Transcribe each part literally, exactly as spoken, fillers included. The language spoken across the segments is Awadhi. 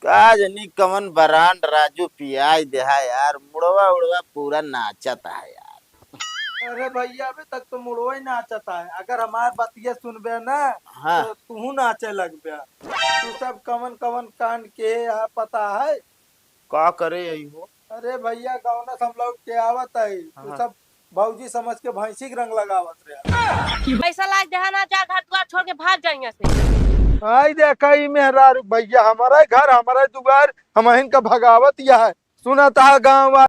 का जनी कवन ब्रांड राजू पियाई देहा यार, मुड़वा उड़वा पूरा नाचत है यार। अरे भैया, अभी तक तो मुड़वा ही नाचत है। अगर हमार बतिया सुनबे ना, हाँ। तो तूहू नाचे लगबे। तू सब कवन कवन कांड के है पता है? का करे आई हो? अरे भैया, गाँव से हम लौट के आवत है, तू हाँ। सब भौजी समझ के भैंसी के रंग लगावत रहे। पैसा लाग देहा ना, जा घर दुआर छोड़ के भाग जा यहाँ से। आई देखा ई मेहरारू, भैया, हमारा घर, हमारा दुआर, हम इनका भगावत यह है। सुना था गाँव वाला।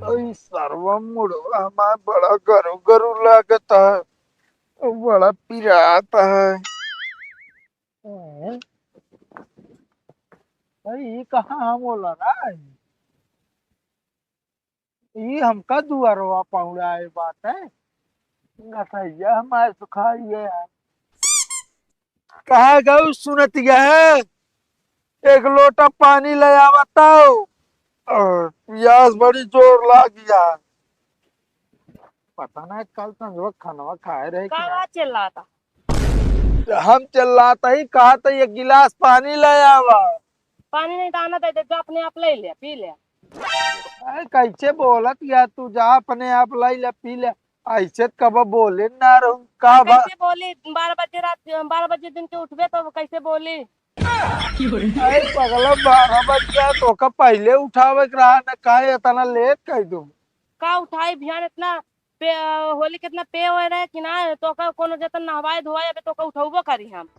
आई सरवा मुड़वा हमार बड़ा गरु गरु लागत है, बड़ा पिरात है। हैं? अरे, ई कहाँ हम बोला रहा है? ई हमका दुआरवा पहुँचाए बात है। गठैया हमारे सुखाई है। कहाँ गऊ सुनत है? एक लोटा पानी ले आवत हो। और पियास बड़ी जोर लागी है। पता ना कल संझवा खानवा खाए रहे कि का ना। बात चिल्लाता? हम चिल्लात ही, कहत ही एक गिलास पानी ले आवा। पानी नहीं तो आना दे दे, जो अपने आप ले ले, पी ले। अरे कैसे बोलत या तू, जा अपने आप ले ले, पी ले। ऐसे तो कब बोले ना रहू, का बा- कैसे बोली? बारह बजे रात, बारह बजे दिन के उठबे तो कैसे बोली? अरे पगला, बारह बज गया तो का पहले उठावे के रहा ना, काहे इतना लेट कर दूँ? का उठाई बिहान इतना पे, होली कितना पे होए रहे कि ना, तो का कोनो जतन नहवाए धोवाए, अबे तो का उठौबो करी हम।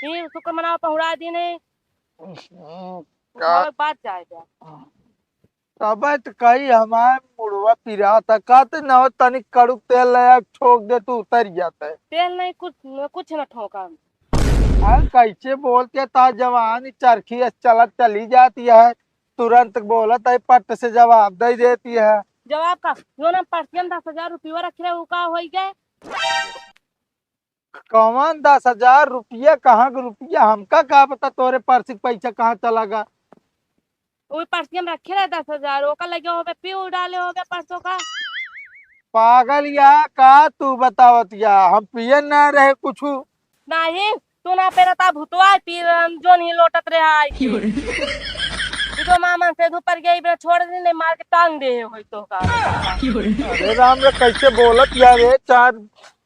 ई शुक्र मनावा पहुड़ा दिन है। हम्म, का उठावे के बाद जाए जा। तबे त कही हमार मुड़वा पिरात है, का ते न तनिक कड़ू तेल ले आ, ठोक दे तू उतर जाता है। तेल नहीं, कुछ, कुछ न ठोका। अरे कैसे बोलते ता जवान चरखी अस चलत चली जाती है, तुरंत बोलत है, पट से जवाब दे देती है। जवाब का? जो ना पर्सियन दस हजार रुपया रख रहे, वो का होई गए? कौन दस हजार रुपया, कहाँ के रुपया? हमका का पता तोरे पर्स के पैसा कहाँ चला गा? वो पर्सियन रखे रहे दस हजार, ओका लगे होबे, पी उ डाले होबे परसों का। पागल या का तू बतावत या? हम पियन ना रहे कुछू। नहीं, तू ना पेरता भुतवा पी, हम जोन ही लोटत रहे आई के। ई तो मामन से धूप पर गई, बिना छोड़ दी, नहीं मार के टांग दे होई तो का। अरे राम रे, कैसे बोलत या रे? चार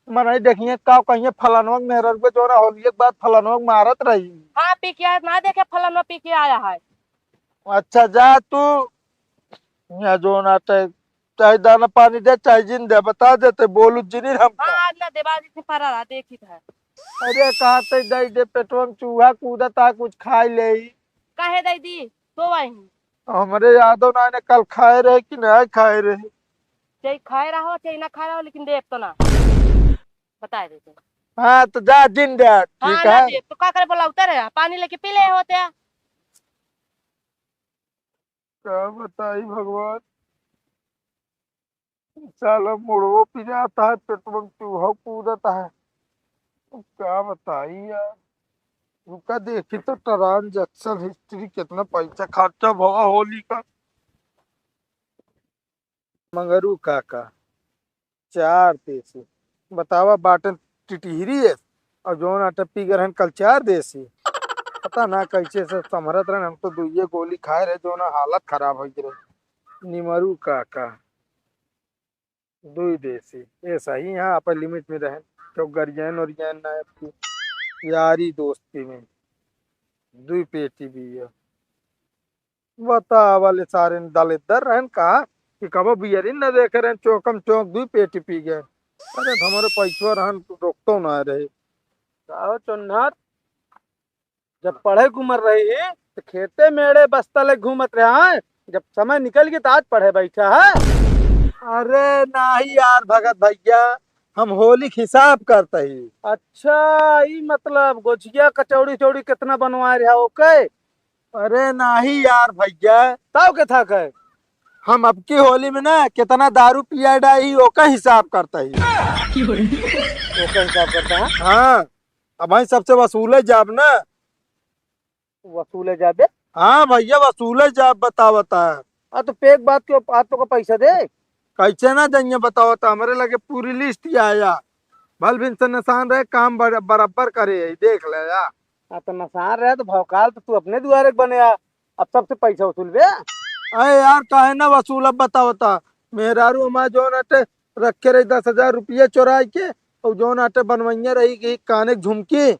मनई देखिए का कहिए, फलानवा के मेहररुआ जोन होलिये के बाद फलानवा के मारत रही। हाँ, पी के आया, ना देखे फलानवा पी के आया है। अच्छा जा तू, या जोन आटे चाहे दाना पानी दे, चाहे जिन दे, बता देते, बोलू जिनी हम। हाँ, आज ना देबा, आज इतनी परा रहा, देखी था। अरे, कहा ते दे दे, पेटवा में चूहा कूदता, कुछ खाई ले। काहे दे दी? तो वही। हमरे यादव ना ने कल खाए रहे कि ना खाए रहे। चाहे खाए रहो, चाहे ना खाए रहो, लेकिन देब तो ना। बता देते। हाँ, तो जा जिन दे, ठीक हाँ, ना है। देब, तो का करे बोला, उतर है, पानी लेके पी ले होते। का बताई भगवान, साला मुड़वो पिरात है, पेटवा में चूहा कूदत है। अब का बताई यार, रुका देखी तो transaction history, कितना पैसा खर्चा भवा होली का। मंगरू काका, चार देसी। बतावा, बाटन टिटहिरी है, और जौन आटा पी गए रहन कल चार देसी। पता ना कैसे से संभरत रहन, हम तो दुइये गोली खाए रहे, जौन हालत खराब हो गई रहे। निमरू काका, दुई देसी, ऐसा ही यहाँ अपन limit में रहन, क्यों गरियान उरियान ना आपकी यारी दोस्ती में। दुई पेटी भी है। बतावा ले सारे दलिद्दर रहन का कि कबो बियरी न देखे रहन, चौकम चौक दुई पेटी पी गए। अरे हमारे पैसवा रहन रोकतो ना रहे। का हो चोन्हर, जब पढ़े के उम्र रही तो खेते मेड़े बस्ता ले घूमत रहा है, जब समय निकल गया तो आज पढ़े बैठा है। अरे नाही यार भगत भैया, हम होली के हिसाब करते ही। अच्छा, ई मतलब गोझिया कचौड़ी चौड़ी कितना बनवाए रहा ओके? अरे नाही यार भैया। ताऊ के था के? हम अब की होली में ना कितना दारू पिया डाई, ओका हिसाब करता ही। ओका हिसाब करता है? हाँ, अब भाई सबसे वसूले जाब ना। वसूले जाबे? हाँ भैया, वसूले जाब, बतावता है। आ तो पेक बात के आज तो का पैसा दे। कैसे ना जाइए, बतावता, हमारे लगे पूरी list ही आया। भल भिन से नसान रहे, काम बर-, बराबर करे है, देख ले या। हाँ, तो नसान रहे तो भौकाल तो तू अपने दुआरे के बने आ, अब सबसे पैसा वसूल बे। अरे यार, काहे ना वसूल, अब बताओ ता। मेहरारू हमार जौन अटे रखे रही दस हजार रुपया चोराई के, और जौन अटे बनवैया रही कि काने के झुमकी,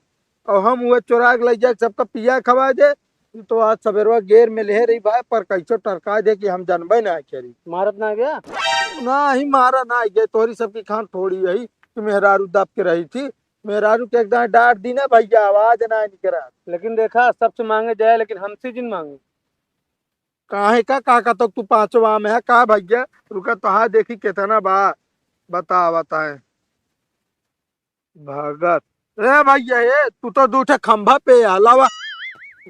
और हम उहे चोरा के लइ जाए, सबका पिया खवा दे। तो आज सबेरवा गेर में ले रही भाई, पर कैसो टरका दे कि हम जानबे ना करी। मारत ना गया? ना ही मारा ना गया, तोरी सबकी खान थोड़ी यही कि मेहरारू दब के रही थी। मेहरारू के एक दाएं डांट दी ना भैया, आवाज ना निकरा। लेकिन देखा, सबसे मांगे जाए, लेकिन हमसे जिन मांगे। काहे का, का, का तो तू पांचों आम है का भैया? रुका तो हाँ देखी कितना बा, बता बताए। भगत, ए भैया, ए तू तो दू ठे खंभा पे आ, लावा,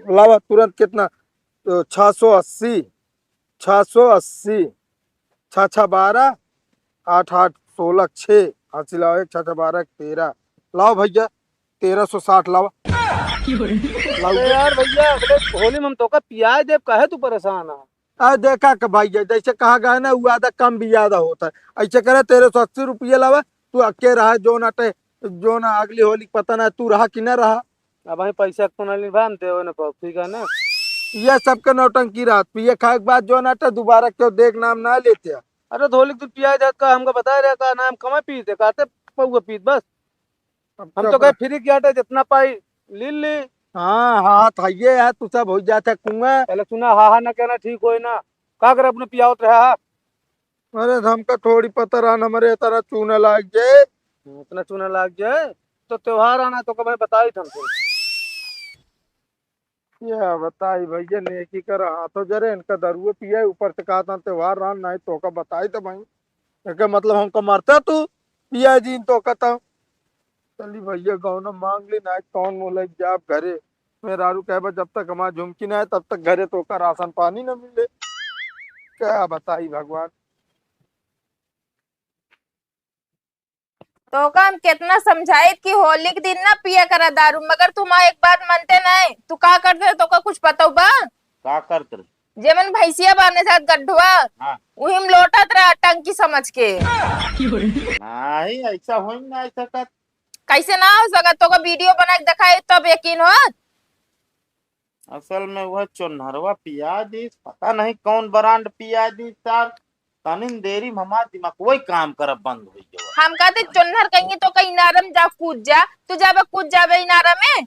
लावा तुरंत कितना? तो छः सौ अस्सी, छः सौ अस्सी, छः छः बारह, आठ आठ सोलह, छः, हाथ लाओ, एक छः छः बारह, तेरह, लाओ भैया, तेरह सौ साठ लावा। लाओ। अरे यार भैया, अगले होली में हम तोका पियाए देब, काहे तू परेशान है? आ देखा के भैया, जैसे कहा गया ना, वो आधा कम भी ज्यादा होता है। ऐसे करे, तेरह सौ अस्सी रुपये लावा, तू अके रहा, जो ना टे, जो ना अगली होली के पता ना तू रहा कि ना रहा। अब भाई पैसा को ना ली भाई, हम देवे ना पाओ, ठीक है ना? ये सबके नौटंकी रात पिए खाए के बाद जो ना टे दोबारा क्यों देख नाम ना लेते हैं। अरे धोली तू पिया जात का, हमका बताए रहे का ना, हम कमा पीते, काते पौवा पीत बस। हम तो कहे फ्री किया था, जितना पाई ली ली। हाँ, हाँ, था ये है, तू सब हो जाता कुआं। पहले सुना, हाँ, हाँ, ना कहना ठीक होए ना। का कर अपने पियावत रहा? अरे, हमका थोड़ी पता रहा, हमारे इतना चूना लाग जाए। इतना चूना लाग जाए, तो त्योहार आना तो कभी बताई था हमको। क्या बताई भैया, नेकी कर हाथों जरे, इनका दरुए पिया, ऊपर से कहा था त्योहार रहा, नहीं तो का बताई तो भाई। एके मतलब हमको मरता तू, पिया जी तो कहता। चली भैया, गौना मांग ली, नहीं कौन मोला जाब घरे। मेहरारू कहे बा, जब तक हमार झुमकी ना आए, तब तक घरे तो का राशन पानी न मिले। क्या बताई भगवान। तोका हम कितना समझाइत कि होली के दिन ना पिया करा दारू, मगर तुम एक बात मनते नहीं। तू का करते रहे, तोका कुछ पता बा? का करत रहे? जेमन भैंसिया बांधे साथ गड्ढवा, हाँ। उही में लोटत रहा टंकी समझ के। नहीं, ऐसा हो ही नहीं सकत। कैसे ना हो सकत? तोका वीडियो बना के दिखाई तब यकीन होत। असल में वह चोन्हरवा पिया दीस, पता नहीं कौन ब्रांड पिया दीस सार। तनिन देरी में हमार दिमाग वही काम करब बंद हो गया। हम कहते चोन्हर कहीं तो कहीं इनारम जा कूद जा, तू जाबे कूद जाबे इनारा में।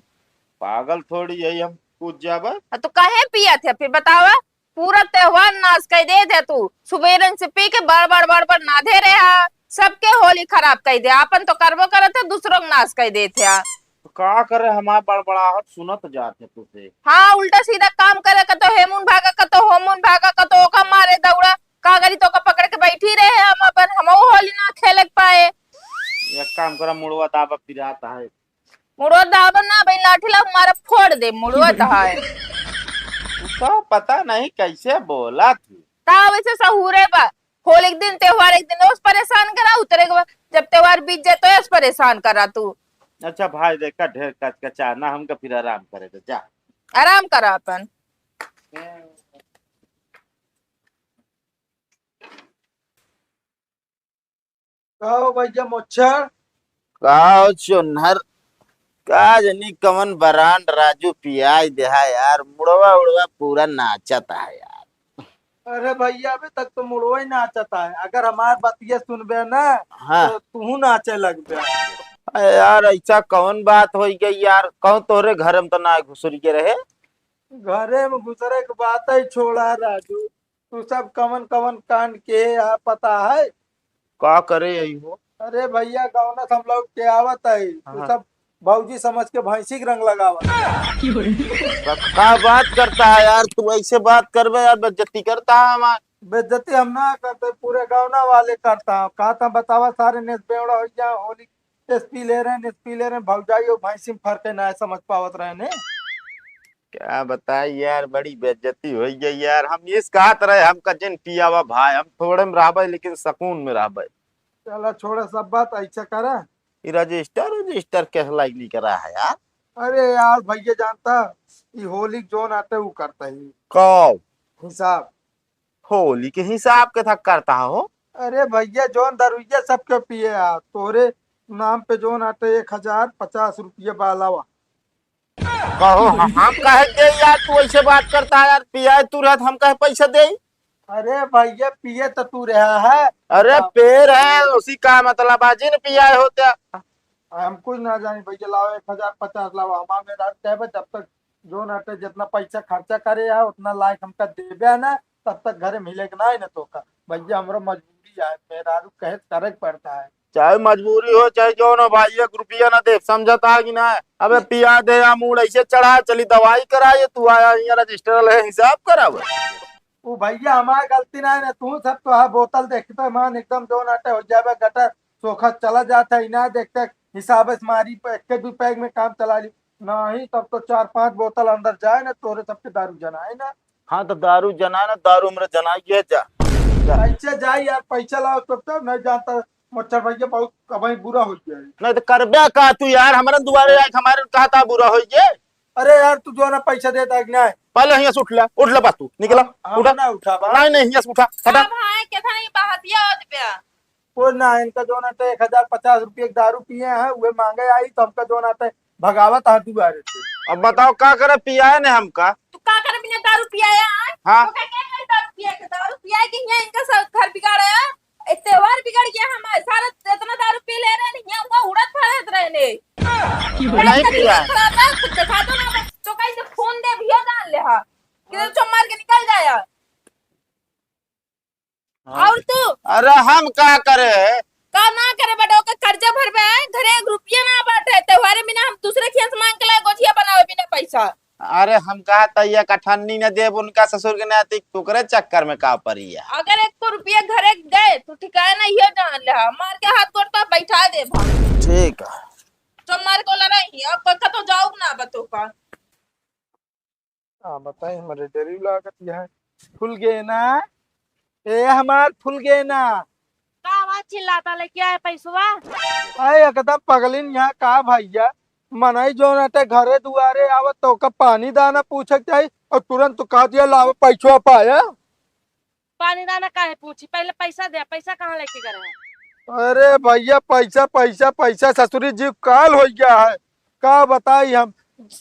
पागल थोड़ी है हम कूद जाबे। आ, तो काहे पिया थे फिर बतावा? पूरा त्योहार नाश कर दे थे तू, सुबेरन से पी के बड़ बड़ बड़ बड़ नाधे रहे हा, सबके होली खराब कर दे, आपन तो करबो करत है, दूसरों के नाश कर दे थे। तो का करे, हमार बड़बड़ाहट सुनत जात है तुझे। हाँ, उल्टा सीधा काम करे, कतो हेमुन भागा, कतो होमुन भागा, कतो ओका मारे दौड़ा। का करी, तो ओका पकड़ के बैठी रहे हम, अपन हमहू होली ना खेले के पाए। एक काम करा, मुड़वा दाबा पिरात है। मुड़वा दाबा ना भाई, लाठी ला मारा फोड़ दे, मुड़वा तो है। तो पता नहीं कैसे बोला थी। ता वैसे सहूरे बा, होली के दिन, त्योहार एक दिन ओस परेशान करा, उतरे के बाद जब त्योहार बीत जाए तो ओस परेशान करा तू। अच्छा भाई, देखा ढेर कचकचा ना, हमका फिर आराम करे दे, जा। आराम करा अपन। का हो भैया मोच्छर? का हो चोन्हर? का जनी कवन ब्रांड राजू पियाई देहा यार, मुड़वा उड़वा पूरा नाचत है यार। अरे भैया, अभी तक तो मुड़वा ही नाचत है। अगर हमार बतिया सुनबे ना, हाँ। तो तू नाचे लगबे। अरे यार, ऐसा कौन बात हो गई यार? कौन तोरे घर में तो ना घुसुर के रहे? घरे में घुसरे के बात ही छोड़ा राजू, तू सब कवन कवन कांड के आ पता है? का करे आई हो? अरे भैया, गौना से हम लोग के आवत है, तू हाँ। सब भौजी समझ के भैंसी के रंग लगावत। का, का बात करता है यार, तू ऐसे बात करबे यार, बेइज्जती करता है हमार। बेइज्जती हम ना करते, पूरे गौना वाले करता है। का तुम बतावा, सारे नेस बेवड़ा हो गया, होली एस पी ले रहे हैं, एस पी ले रहे हैं, भौजाई और भैंसी में फर्क है, ना समझ पावत रहे ने। क्या बताई यार, बड़ी बेइज्जती हो गई यार। हम इस कहत रहे, हमका जिन पियावा भाई, हम थोड़े में रहबे लेकिन सुकून में रहबे। चला छोड़ा सब बात, ऐसा करा। ई रजिस्टर, रजिस्टर कैसे लाइक नहीं करा है यार? अरे यार भैया जानता, ई होली जोन आते वो करता ही। कौ? हिसाब। होली के हिसाब के था करता हो? अरे भैया, जौन दरुइया सबके पिए आ, तोरे नाम पे जौन आटे एक हजार पचास रुपया बालावा। कहो, ह-, हम काहे दे यार, तू ऐसे बात करता है यार, पियाए तू रहत, हम काहे पैसा दे? अरे भैया, पिए तो तू रहा है। अरे हाँ। पेड़ है, उसी का मतलब आज न पियाए होते। हम कुछ ना जानी भैया, लाओ एक हजार पचास लाओ, हमार मेहरारू कहबे जब तक जौन आटे जितना पैसा खर्चा करे है उतना लायक हमका देबे है ना, तब तक घरे मिले के ना है ना तोका। भैया हमरो मजबूरी है, मेहरारू कहे करे के पड़ता है। चाहे मजबूरी हो चाहे जौन हो भाई, एक रुपया ना दे, समझता है कि ना? अबे पिया दे या मूड ऐसे चढ़ा, चली दवाई कराए, तू आया यहाँ रजिस्टर है हिसाब करावे। उ भैया हमार गलती ना है ना, तू सब तो हाँ बोतल देखते मान एकदम जौन आटे हो जाबे गटर सोखा चला जाता है ना, देखते हिसाब से मारी पे एक के दू पैग में काम चला ली। नहीं तब तो चार पांच बोतल अंदर जाए ना, तोरे सबके दारू जनाए ना। हाँ तो दारू जनाए ना, दारू हमरे जनाई है जा। जा। कैसे जाए यार, पैसा लाओ तब तो नहीं जानता। मोचर भैया बहुत अबही बुरा हो गया है। नहीं तो करबे का तू यार, हमारे दुआरे आए हमारे कहा था बुरा हो गए। अरे यार तू जो ना पैसा देता है कि नहीं? पहले हियां से उठ ले, उठ ले बा तू, निकला, हम उठा। ना उठा बा। नहीं नहीं, हियां से उठा, हटा। अब हाँ, कितना ही बहसिया होत बा। वो ना, इनका जो ना तो एक हजार पचास रुपये की दारू पिए हैं, वे मांगे आई तो हमका जो ना तो भगावत है दुआरे से। अब बताओ का करे, पियाए ने हमका। तू का करे बिना दारू पियाया है? हाँ। तो का, का करे दारू पिया के, दारू पिया के यहाँ इनका सब घर बिगाड़ा है। ए, त्योहार बिगड़ गया हमारे, सारा इतना दारू पी ले रहे हैं, यहाँ हुआ उड़त फड़त रहे ने। नहीं पिया। खराब है, कुछ दिखा दो ना, तो कहीं से फोन दे भैया जान ले हा। किधर चुप मार के निकल जाया। हाँ। और तू? अरे हम का करे? का ना करे बेटा, ओकर कर्जा भरबे, घरे एक रुपया ना बाटे, त्योहारे बिना हम दूसरे खेत मांग के लाए गोझिया बनावे बिना पैसा। अरे हम कहा त ये कठन्नी न देब उनका ससुर के नाती, तोकरे चक्कर में का पड़ी है? अगर एक को रुपया घरे गए तो ठिकाना ये जान ले, मार के हाथ गोड़ पर बैठा दे भाई। ठीक है। तो मार को लड़ाई, अब कोई कतो जाओ ना बतो का। हाँ, बताई, हमरे डरी लागत यह फुलगेना, ए हमार फुलगेना। का आवाज चिल्लाता लेके आए पैसवा? अरे एकदम पगलिन यहाँ का भैया, मनई जोन अटे घरे दुआरे आवत तो ओकर पानी दाना पूछे के चाही और तुरंत तू कह दिया लाओ पैसवा पाया। पानी दाना काहे पूछी, पहले पैसा दे, पैसा कहाँ लेके गए हैं? अरे भैया पैसा, पैसा, पैसा ससुरी जी काल हो गया है, का बताई हम,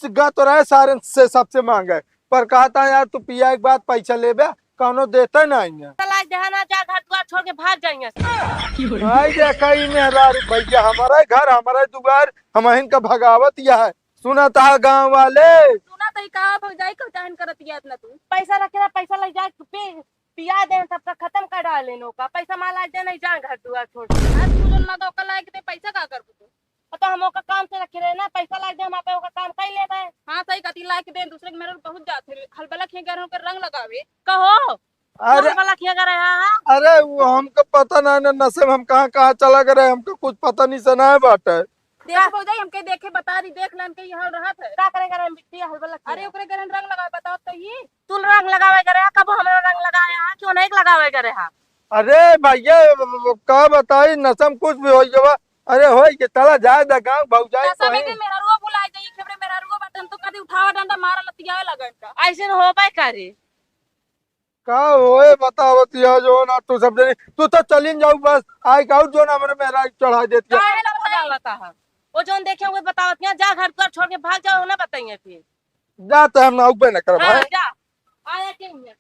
गा तो रहे सारे से सबसे मांगे, पर कहा था यार तू पिया एक बात पैसा लेबे, कौनो देते नहीं है। चला जहाँ ना जा, घर द्वार छोड़ के भाग जाएंगे। आई देखा ई मेहरारू भैया, हमारा घर, हमारा दुआर, हम इनका भगावत यह है, सुना था गाँव वाले। सुना तो ई का भौजाई का जान करत यह इतना तू। पैसा रखे ना, पैसा ले जाए, तू पे पिया दे, सबका खत्म कर डाले नो का। पैसा माला दे नहीं जा घर दुआर छोड़ के। आज तू जोन मगा ओकर लायक दे, पैसा का करबू तू? अब तो हम ओकर काम से रखे रहे ना, पैसा लायक दे, हम आपे ओकर काम कर लेबे। हाँ, सही कहती, लायक दे, दूसरे के मेरे बहुत जात है, हलबला खेंगे रहो के रंग लगावे। कहो, अरे, हलबला खेंगे रहे, हाँ, हाँ। अरे, वो हमको पता ना, ना, नशे में हम कहाँ, कहाँ चला गए रहे, हमको कुछ पता नहीं से ना बाटे। देख भौजाई, हमके देखे बता दी, देख लेन के ये हाल रहत है। का करे करे हम बिट्टी हलबला खेंगे? अरे, ओकरे गरन रंग लगावे, बताओ तो ये। तू रंग लगावे करे हा, कबो हमरा रंग लगावे हा, क्यों नहीं लगावे करे हा? अरे भैया, वो का बताई, नशा में कुछ भी हो गया। अरे होई के तला जाए दा गाँव भौजाई नशा में कहीं। के मेहरारुआ बुलाए जाइए, खेबरे मेहरारुआ बटन तो कदी उठावा डंडा मारा लतियावे लगन का। ऐसे न होबे करे। का होए बतावत यह जो ना तू सब जनी, तू तो चलिन जाऊ बस, आए का और जो ना हमरे मेहरारू चढ़ा देती है। काहे ना बतावत है? वो जोन देखे हुए बतावत है, जा घर द्वार छोड़ के भाग जाओ, ना बताइए फिर। जा तो हम ना उबे न करब, हाँ, हैं? जा। आया के हुए।